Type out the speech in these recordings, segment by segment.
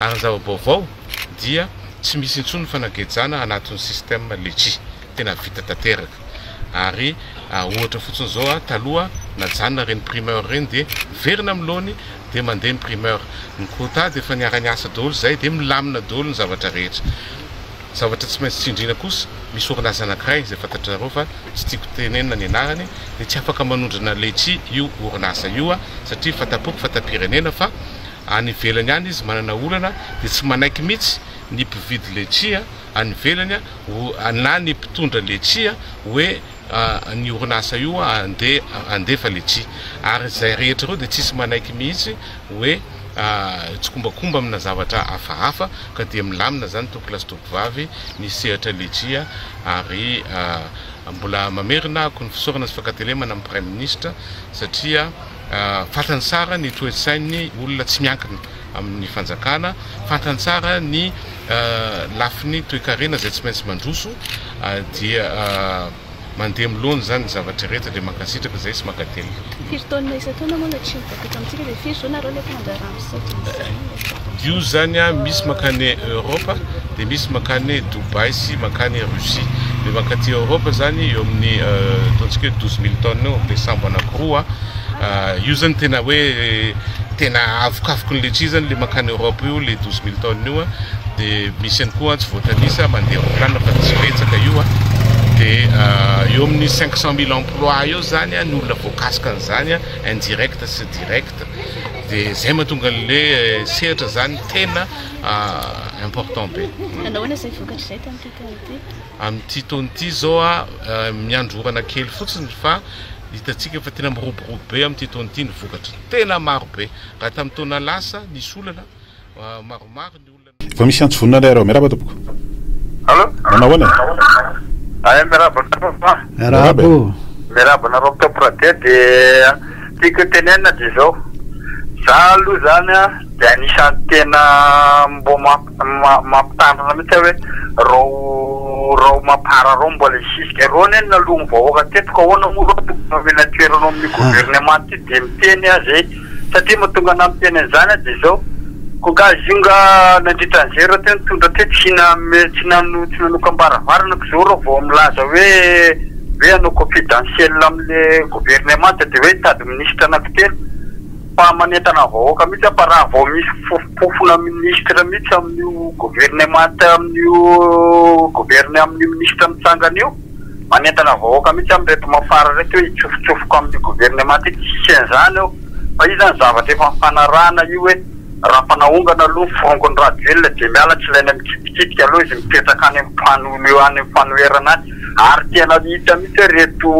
Ary ny zava-baovao dia tsy misy intsony ny fanagejana anatin'ny système letchi, tena vita tanteraka. Ary ohatra fotsiny izao, taloha najanona ireny primeur ireny dia miverina amin'ny laony dia mandeha ny primeur. Ny quota dia efa niara-niasa daholo izay dia milamina daholo ny zavatra rehetra. Zavatra tsy maintsy tsindriana kosa, misy orinasa anankiray izay fantatrareo fa tsy tiako tenenina ny anarany dia tsy afaka manondrana letchi io orinasa io satria fanta-poko fanta-pirenena fa Any ivelany any izy manana olana dia tsy manaiky mihitsy ny mpividy letchis any ivelany na ny mpitondra letchis hoe ny orinasa io andeha handefa letchis. Ary izay rehetra ireo dia tsisy manaiky mihitsy hoe tsikombakomba amina zavatra hafahafa ka dia milamina izany tompokolahy sy tompokovavy ny sehatra letchis ary mbola mamerina ako ny fisaorana sy fankatelemana amin'ny praiminisitra satria Fantany tsara ny toe-tsain'ny olona tsy miankina amin'ny fanjakana, fantany tsara ny lafiny toe-karena izay tsy maintsy mandroso dia mandeha miloany izany ny zavatra rehetra dia mankasitraka izay sy mankatelina. Firy taonina isan-taona moa no tsy mivoaka eto amintsika dia firy izao nareo ilay mpandraharaha misaotra an'izany? Io zany misy mankany Europe dia misy mankany Dubaï sy mankany Russie. Dia mankaty Europe zany eo amin'ny ataontsika hoe 12000 tonnes eo dia sambo anankiroa. Io zany tena hoe tena avokavoky ny letchis zany le mankany Europe io le 12000 tonnes io. Dia misy ihany koa tsy voatanisa mandeha aeroplane fa tsy betsaka io. Dia eo amin'ny 500000 emplois eo zany ny olona voakasika an'izany indirect sy direct. Dia zay mahatonga an'le sehatra zany tena important be. Nanao ahoana izay vokatra izay tamin'ity taona ity? Amin'ity taona ity izao miandry orana kely fotsiny fa hitantsika fa tena miroborobo be amin'ity taona ity ny vokatra. Tena maro be. Raha tamin'ny taona lasa nisy olana maromaro ny olona. Efa misy antso vonona indray areo. Miarahaba tompoko. Allo. Manao ahoana e? Ay, miarahaba anareo fa. Miarahaba o. Miarahaba anareo amin'ny Top Radio dia tiako tenenina dia izao. Za aloha zany a dia anisan'ny tena mbo mampitandrina mihitsy aho hoe rao rao mampara rao mbola hisisika. Reo anie no naloan'ny vahoaka teto ka ahoana moa reo tokony omena toerana ao amin'io gouvernement ity dia miteny aho zay. Satria mahatonga anah miteny an'izany aho dia izao, ko nga izy io nga nandritra an'izay reo teo nitondra teo tsy nanome tsy nano tsy nanokam-baravarana ko zao reo vao milaza hoe hoe hanao confidentiel amle gouvernemanta dia hoe hitady minisitra anankitelo fa manentana ny vahoaka mihitsy aho fa raha vao misy fofompofona ministre mihitsy amin'io gouvernemanta amin'io gouverne amin'io ministre mitsangana io Manentana vahoaka mihitsy amin'ireto mafara ireto hoe hitsofotsofoka amin'io governemanta io, tsisy an'izany eo fa io izany zavatra efa nifanarahana io hoe raha fa naongana aloha ny firongon'i Rajoelina dia miala tsy ilaina mikitikitika aleo izy mipetraka any amin'ny mpanohana any amin'ny fanoherana any ary tena hita mihitsy hoe ireto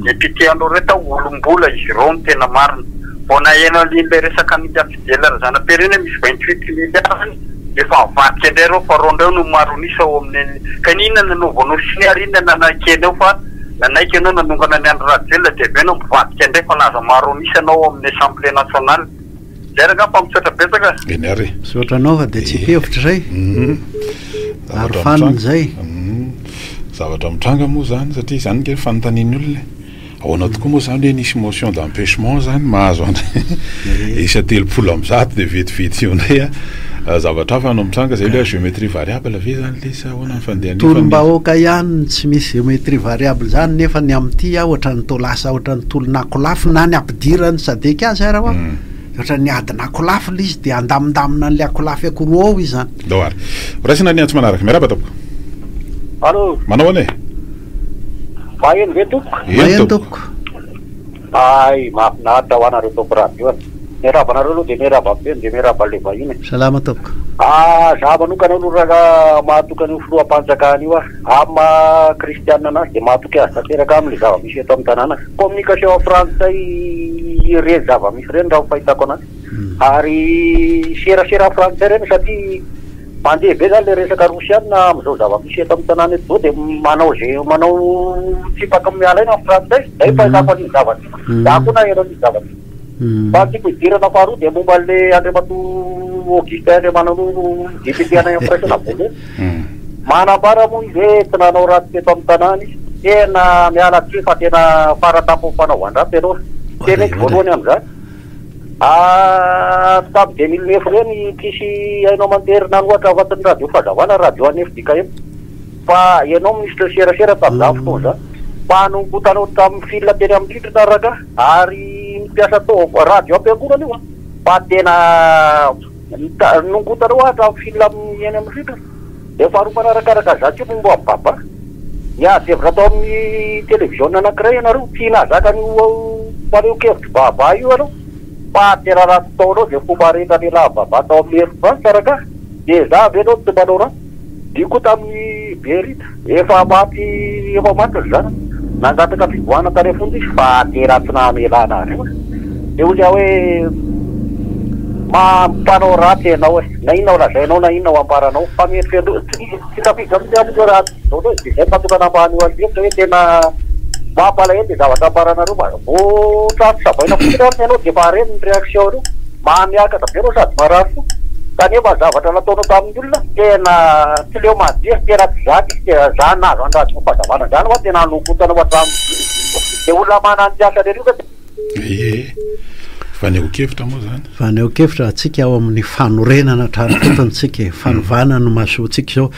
député anao ireto olom-bola izy ireo no tena marina vao naheno an'ilay resaka an'ingahy Fidèle Razanaperena misy 28 milliards any efa mivadika indray ireo fa ireo indray no maro an'isa ao amin'ny Ka inona no nanaovanao sonia ary inona no nanaikenao fa nanaiky ianao nanongana an'i Andry Rajoelina dia avy eo ianao mivadika indray fa laza maro an'isa anao ao amin'ny Assemblée nationale. Zay rangaha fa misaotra betsaka. Eny ary e. Misaotra anao fa dia tsy hevitra izay. Zavatra Arofanina mitranga. izay. Zavatra mitranga moa izany satria izany ange ny fanontanian'ny olona e. Ahoana tokoa moa izany hoe nisy motion d'empêchement izany mahazo an isa 130 dia vetivety eo indray a zavatra hafa no mitranga izay hoe géométrie variable ve izany ilay izy sa ahoana ny fandehany io fa ny Tolom-bahoaka ihany no tsy misy géométrie variable izany nefa ny amin'ity aho ohatran'ny toa lasa ohatran'ny tolon'akolafy na ny ampidiran'ny sadec azy ary aho dia ohatran'ny adin'akolafy ilay izy dia andamindamina an'ilay akolafy ankiroa ao izy izany. Ndao ary. Horaisina ny antso manaraka. Miarahaba tompoko. Allo. Manao ahoana e? Maheno ve tompoko? Maheno tompoko. Hay, mahafinaritra ho anareo Top Radio e. Miarahaba anareo aloha dia miarahaba Feno dia miarahaba an'ilay vahiny e. Salama tompoko. Ah, za manokana aloha raha mahatoky an'io filoham-panjakana io aho. Amin'ny maha kristianina anazy dia mahatoky azy tanteraka amin'ilay zava-misy eto amin'ny tanàna. Communication en frantsay ireny zava-misy ireny raha ny fahitako anazy. Ary serasera frantsay ireny satria Mandeha be zany le resaka rosiana amizao zava-misy eto amin'ny tanàna eto zao de manao ze manao tsipaka miala aina ny frantsay, zay ny fahitako an'iny zavatra iny, za koa naheno an'iny zavatra iny. Fa ny tiako hidirana faharoa de momba an'le Andriamatoa Augustin Andriamananoro député anay amin'ny firaisana voalohany, manambara moa izy hoe tsy nanao ratsy teto amin'ny tanàna izy, tena miala tsiny fa tena faratampon'ny fanaovan-dratsy ianao, teneniko voalohany amin'izany. Ah, tamin'ny 2009 ireny tsisy haino aman-jery nanohatra afa-tsy ny radio fahazavana, radio an'ny FJKM. Fa ianao minisitry ny serasera tamin'izany fotoana izany. Fa nongotanao tamin'ny fil teny amin'ny rindrina rangahy ary ny mpiasa tao radio am-piangonana io an. Fa tena nongotanao hatramin'ny fil amin'ny eny amin'ny rindrina. Dia faharoa manarakaraka izany koa momba an'i Baba. Niady hevitra tao amin'ny televiziona anankiray ianareo, tsy nahazaka an'io fanehoan-kevitr'i Baba io ianao. Fa tena raha tsy taonao izay fomba rehetra nialan'i Baba tao amin'ny Air France rangahy, dia za ve ianao tsy manao ratsy? Io koa tamin'i Berita, efa maty efa maty ny zanany, nangataka fivoahana tany am-ponja izy fa tena tsy namela anareo e! Dia hoy aho hoe, mpanao ratsy ianao e! Na inona ho lazainao na inona ho ambaranao, fa mendrika tsy tsy tafiditra mihitsy amiko raha tsy izao indray, dia izay no mahatonga an'ambany io hevitra hoe tena mampalahelo ilay zavatra ambaranareo fa vao tratra savaina fotsiny ary ianao dia efa reny ny réaction-nao, mahamiakatra be ianao sady marary fo, kanefa ny zavatra nataonao tamin'ny olona tena tsy leo madio, tena tsy zaka, tena za nahazo an'izany fahazavana izany hoa tena nongotana hatramin'ny dia olona manana ny asany an'io ve. Ie, fanehoan-kevitra moa izany. Fanehoan-kevitra, antsika ao amin'ny fanorenana hatrany fotony tsika e, fanovana no mahasoa-tsika izao.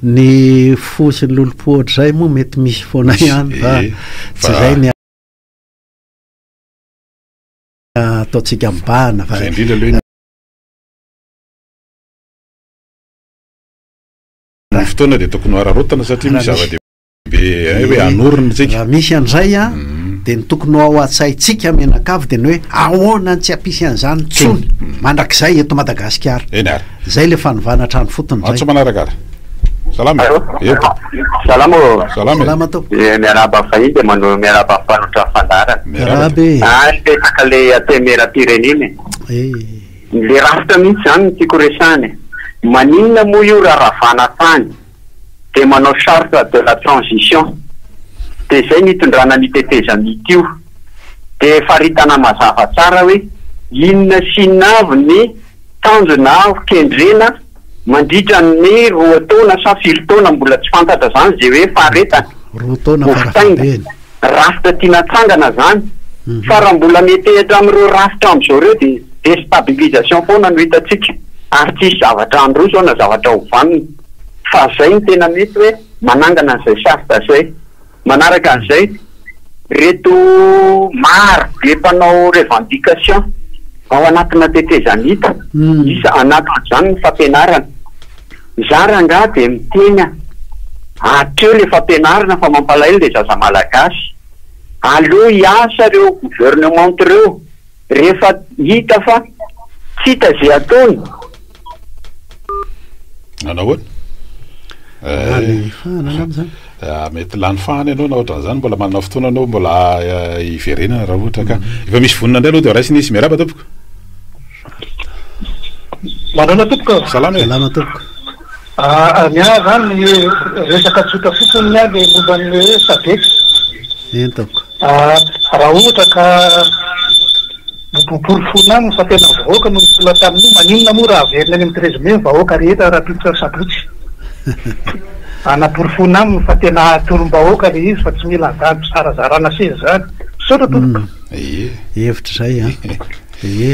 Ny fo sy ny lolompo ohatr'izay moa mety misy foana ihany fa tsy izay ny ataontsika mibahana fa. Izay indrindra aloha ny fotoana dia tokony ho araraotana satria misy zava-dehibe. Be hay hoe hanorina tsika. Raha misy an'izay an, dia ny tokony ho ao an-tsaintsika mianakavy dia ny hoe ahoana no tsy hampisy an'izany intsony mandrakizay eto Madagasikara. Eny ary. Izay ilay fanovana hatrany fotony izay. Antso manaraka ary. Salama e. Eto. Salama ô. Salama e. Salama tompoko. Eh, miarahaba fahiny dia mano miarahaba mpanotra fandaharana. Miarahaba e. Ah, ny resaka le antenimierampirenena e. Eh. Le rafitra mihitsy zany no tiako resahana e. Maninona moa io raha ravana tany? dia manao charte de la transition dia izay ny hitondrana an'io tetezamita io dia faritana mazava tsara hoe inona sy inona avy ny tanjona kendrena mandritra ny roa taona sa firy taona mbola tsy fantatra izany izay hoe faharetana Roa taona ho vitaina farafahabehany. rafitra tiana hatsangana izany fa raha mbola miantehitra amin'ireo rafitra amin'izao ireo dia destabilisation foana no hitantsika ary tsy hisy zavatra handroso ao na zavatra ho vanona. Fa zay no tena mety hoe manangana an'izay charte zay. Manaraka an'izay, reto maro be mpanao revendication ao anatina tetezamita, isa anatin'izany ny fampianarana. Za rangahy dia miteny aho, hatreo le fampianarana fa mampalahelo le zaza malagasy. Aleo hiasa reo gouvernement reo rehefa hita fa tsy hita ze ataony. Nanao ahoana? Lany fahana angamba izany. Ah, mety lany fahana ianao na ohatran'izany, mbola manana fotoana ianao mbola eh, hiverenana raha ohatra ka. Mhm. Efa misy vonona indray aloha dia raisina izy. Miarahaba tompoko. Maraina tompoko. Salama e. Salama tompoko. Ah, ah, ny ahy zany resaka tsotra fotsiny ny ahy le momba ny hoe SADC. Eny tompoko. Ah, raha ohatra ka Noporofoina aminy fa tena vahoaka no nitolona tamin'io, maninona moa raha averina any amin'ny 13 mai ny vahoaka rehetra rahampitso sabotsy? Anaporofoina aminy fa tena tolom-bahoaka ilay izy fa tsy mila an'izany fizarazarana seza izany. Misaotra tompoko. Ie. Hevitra izay an. Ie.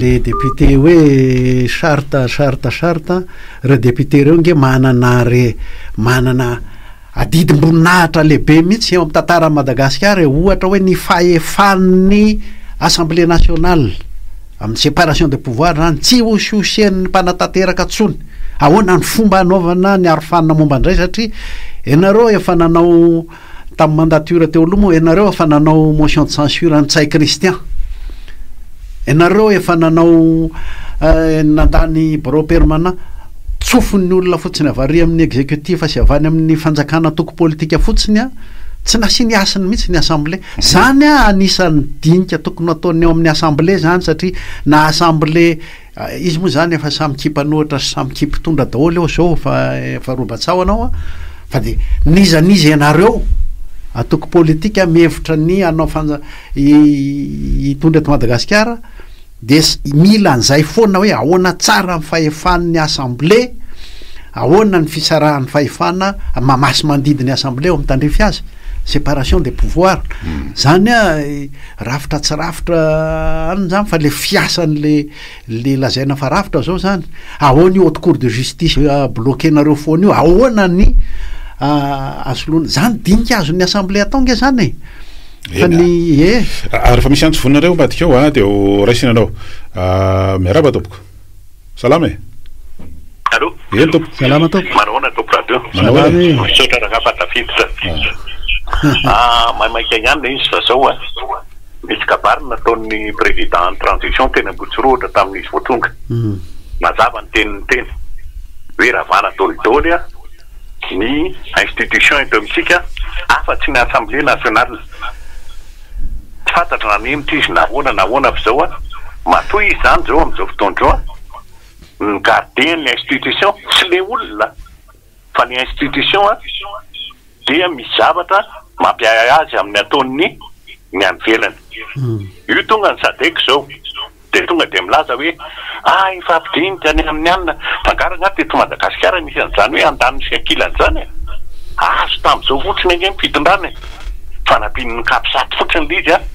Le député hoe charte charte charte, ireo député ireo nge manana re manana Adidim-boninahitra lehibe mihitsy eo amin'ny tantaran'i Madagasikara e, ohatra hoe ny fahefan'ny Assemblée nationale amin'ny séparation de pouvoir zany tsy hosihosen'ny mpanatanteraka intsony. Ahoana ny fomba hanaovana ny arofanina momba an'izay satria ianareo efa nanao tamin'ny mandature teo aloha moa ianareo efa nanao motion de censure an'i Ntsay Christian. Ianareo efa nanao nandany bureau permanent. Tsofin'ny olona fotsiny avy ary amin'ny executif sy avy any amin'ny fanjakana antoko politika fotsiny an, tsy nasiany hasiny mihitsy ny assemblée. Zany an anisan'ny dinika tokony ho ataon'ny ao amin'ny assemblée zany satria na assemblée izy moa zany efa samy ki mpanohitra sy samy ki mpitondra daholo eo zao fa efa roba-tsahona ao an, fa dia n'iza n'iza ianareo antoko politika mihevitra ny hanao fanja- hitondra eto Madagasikara, Dia mila an'izay foana hoe ahoana tsara ny fahefan'ny assemblée, ahoana ny fisarahan'ny fahefana mamaha sy mandidy ny assemblée ao amin'ny tandrify azy. Séparation des pouvoirs. Zany a rafitra tsy rafitra any zany fa le fiasan'le le lazaina fa rafitra zao zany. Ahoana io haute cour de justice bloquer-nareo foana io? Ahoana ny asoloana? Zany dinika azon'ny assemblée atao nge zany e. Fa ny e. Ary efa misy antso vonona reo ambadika ao a, dia ho raisina anao. Miarahaba tompoko. Salama e! Allô? Eny tompoko. Salama tompoko. Manahoana tompoko radio? Manahoana e? Misaotra rangahy fa tafiditra. Ah, maimaika ihany ilay izy fa zao a, nisy kabary nataon'ny président ny transition teny Ambohitsorohitra tamin'izy vao tonga. Mazava ny teniny teny hoe ravana dolidoly a ny institution eto amintsika afa-tsy ny assemblée nationale. Tsy fantatro na mihemotra izy na ahoana na ahoana fa izao an, matoa izy izany izao amin'izao fotoana izao an, mi-garder ny institution, tsy le olona fa ny institution an, dia misy zavatra mampiahiahy azy amin'ny ataon'ny ny any ivelany. Io tonga ny sadec izao. Dia tonga dia milaza hoe ah efa ampidinika any amin'ny alina. Fa angaha rangaha teto Madagasikara nisy an'izany hoe andaniny sy ankilany izany e? Azo tamin'izao fotsiny ange ny fitondrana e! Fa nampian'ny capsat fotsiny ilay izy an,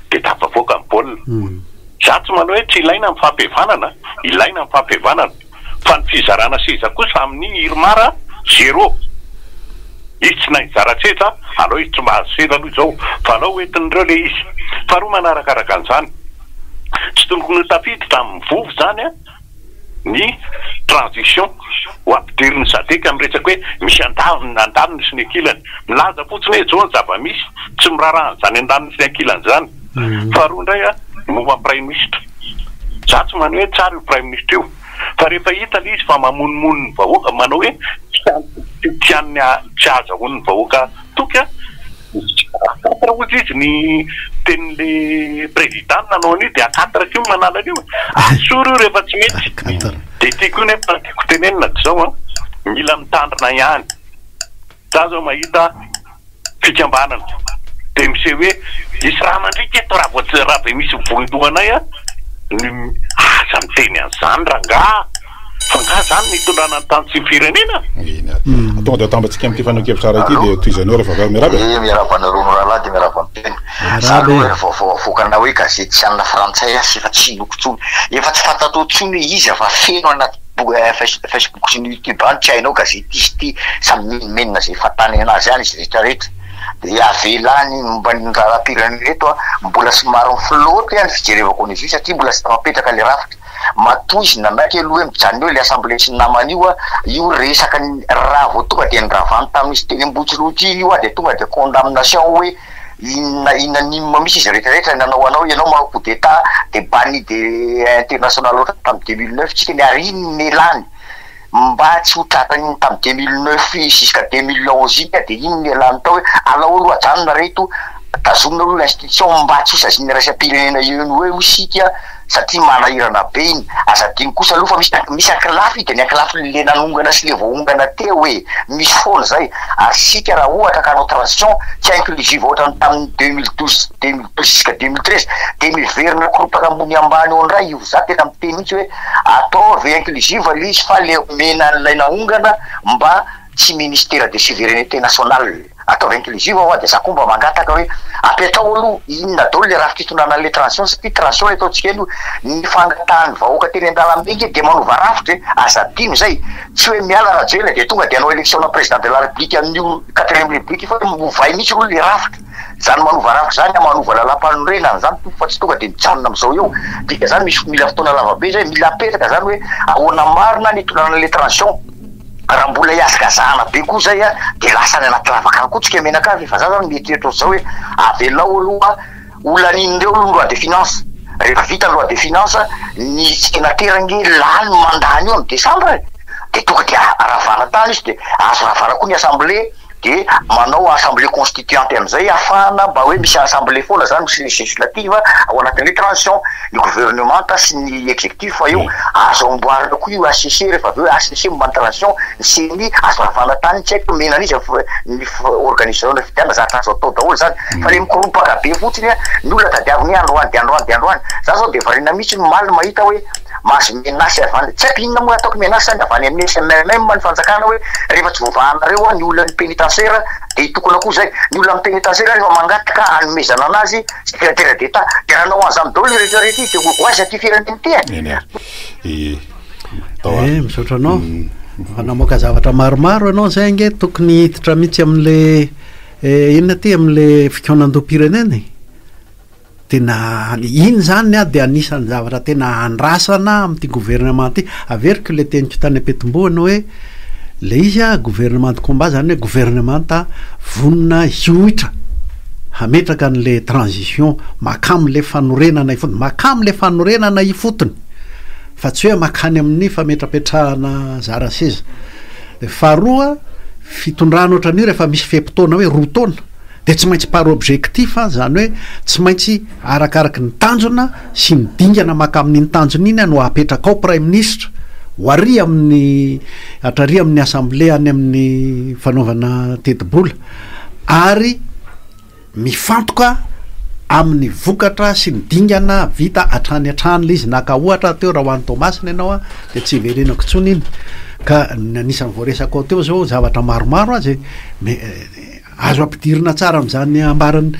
dia tafavoaka ny baolina. Za tsy manao hoe tsy ilaina ny fampihavanana, ilaina ny fampihavanana. Fa ny fizarana seza kosa amin'ny irmar zéro. Izy tsy nahay nizara seza, alao izy tsy mahazo seza aloha izao fa alao ho entin'ireo le izy. Faharoa manarakaraka an'izany, tsy tokony ho tafiditra amin'ny vovo izany ny transition ho ampidirin'ny sadec amin'ny resaka hoe misy andaniny andaniny sy ny ankilany. Milaza fotsiny hoe izao ny zava-misy, tsy miraharaha an'izany andaniny sy ny ankilany izany. Faharoa indray ny momba ny praiminisitra. Za tsy manao hoe tsara io praiminisitra io fa rehefa hita le izy fa mamonomono ny vahoaka manao hoe tsy tian'ny tsy ahazahoan'ny vahoaka toky a quatre hozy izy ny tenin'le président nanao an'io de à quatre koa manala an'io e asory io rehefa tsy mety de ty koa nefa tiako tenenina de zao a mila mitandrina ihany za zao mahita fikambanana dia miseho hoe hisy raha mandriaka eto raha vao tsy raha vao misy volon-dohanay a, ny aza miteny an'izany rangaha fa nga zany ny hitondrana ny tany sy ny firenena? Eny ary. Tonga dia atambatsika amin'ity fanehoan-kevitra iray ity dia tohizanao rehefa avy eo. Miarahaba e! Eh miarahaba anareo mirahalahy dia miarahaba miteny. Za aloha efa vaovao avoakana hoe gazety tsy anona frantsay aho efa tsy inoako intsony. Efa tsy fantatrao intsony hoe iza fa feno anaty Facebook sy ny youtube any tsy hainao gazety izy ity samy menomenona zay fantany anazy any izy rehetra rehetra de avela any momba ny raharaham-pirenena eto a mbola somary mi-flotte ny fijerevako an'izy io satria mbola tsy tafapetraka le rafitra matoa izy nanaiky aloha hoe mijanona eo le assemblée sy ny namany io a io resaka raha vao tonga de niravany tamin'izy teny Ambohitsirohitra iny io a de tonga de condamnation hoe Inona unanime mihitsy izy rehetra rehetra nanao anao ianao manao coup d'etat de banni de international ohatry ny tamin'ny 2009 tsika ny ary iny ny elany mba tsy ho tratran'iny tamin'ny 2009 jusqu'à 2011 iny de iny ny elany tao hoe alao aloha ajanona reto tazomina aloha l'institution mba tsy ho sazian'ny iraisam-pirenena eo no eo isika satria manahirana be iny, aza adino kosa aloha fa misy misy ankilafy de ny ankilafin'ny le nanongana sy le voaongana teo e, misy foana zay, ary sika raha ohatra ka hanao transition tsy inclusive ohatran'ny tamin'ny 2012 2012 jusqu'à 2013 de miverina koropaka ambony ambany eo ndray io, za tena miteny mihitsy hoe ataovy inclusive le izy fa le omena an'ilay naongana mba tsy ministera de souveraineté nationale. Ataovy inclusive hoa dia za koa mba mangataka hoe apetraho aloha inona daholo le rafitra itondrana an'le transition satria transition le ataontsika aloha ny fangatahan'ny vahoaka teny an-dalambe nge dia manova rafitra e, aza adino zay, tsy hoe miala Rajoelina dia tonga dia hanao election na président de la république amin'io quatrième république io fa ovay mihitsy aloha le rafitra, zany manova rafitra zany manova lalam-panorenana zany tompo fa tsy tonga dia mijanona amin'izao eo, dikan'izany misy mila fotoana lavabe zay, mila apetraka zany hoe ahoana marina ny itondrana an'le transition. Raha mbola ihazakazahana be koa zay a, de lasa any anaty lavaka any koa tsika mianakavy, fa za zany mieritreritra ohatr'izao hoe avelao aloha ho lanian'ireo aloha ny loi de finance, rehefa vita ny loi de finance, ny senatera ange lany mandat an'io amin'ny décembre e, de tonga de ravana tany izy de azo ravana koa ny assemblée, de manao assemblée constituante amizay ahafahana mba hoe misy assemblée foana zany misy législative ao anatin'le transition, ny gouvernemanta sy ny executif eo, azo amboarina koa io HCC rehefa avy eo HCC momba ny transition, ny ceni azo ravana tany tsy haiko omena an'iza ny organisation ny fifidianana zavatra azo atao daholo zany fa le mikoropaka be fotsiny a ny olona tadiaviny hoe androany de androany de androany, za zao de variana mihitsy omaly mahita hoe Mahazo menace avy any, tsy haiko inona moa ataoko menace zany avy any amin'ny SMMM ny fanjakana hoe rehefa tsy voavahanareo ny olan'ny penitentiaire dia. De hitokona koa zay. Ny olona miteny état rehefa mangataka hanomezana anazy secrétaire d'Etat. De raha hanao an'izany daholo io rehetra rehetra io de ho aiza ty firenena ity e? Eny ary. E, atao ary. Eh, misaotra anao. Fa namoaka zavatra maromaro ianao zay ange tokony hiditra mihitsy amin'le eh, inona ty amin'le fikaonandoham-pirenena e. Tena iny izany ny ahy dia anisan'ny zavatra tena andrasana amin'ity gouvernement ity. Averiko ilay teniko tany am-piantombohana hoe ilay izy a gouvernement de combat izany hoe gouvernemanta vonona hioitra hametraka an'ilay transition makamo ilay fanorenana ifotony, makamo ilay fanorenana ifotony fa tsy hoe makany amin'ny fametrapetrahana zara seza. Dia faharoa, fitondrana ohatran'io rehefa misy fe-potoana hoe roa taona, dia tsy maintsy par objectif an, izany hoe tsy maintsy arakaraky ny tanjona sy ny dingana maka amin'iny tanjona iny no apetrakao praiminisitra ho ary amin'ny hatrary amin'ny assemblée any amin'ny fanaovana tetibola ary mifantoka amin'ny vokatra sy ny dingana vita hatrany hatrany ilay izy, naka ohatra aho teo raha ho any Toamasina ianao an dia tsy hiverenako intsony iny ka ny anisan'ny voaresako ao teo zao zavatra maromaro aza e, mais Azo ampidirina tsara amin'izany ambaran'ny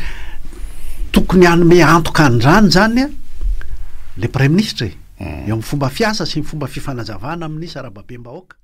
tokony hanome antoka an'izany izany le praiminisitra e, eo amin'ny fomba fiasa sy ny fomba fifanazavana amin'ny sarababem-bahoaka.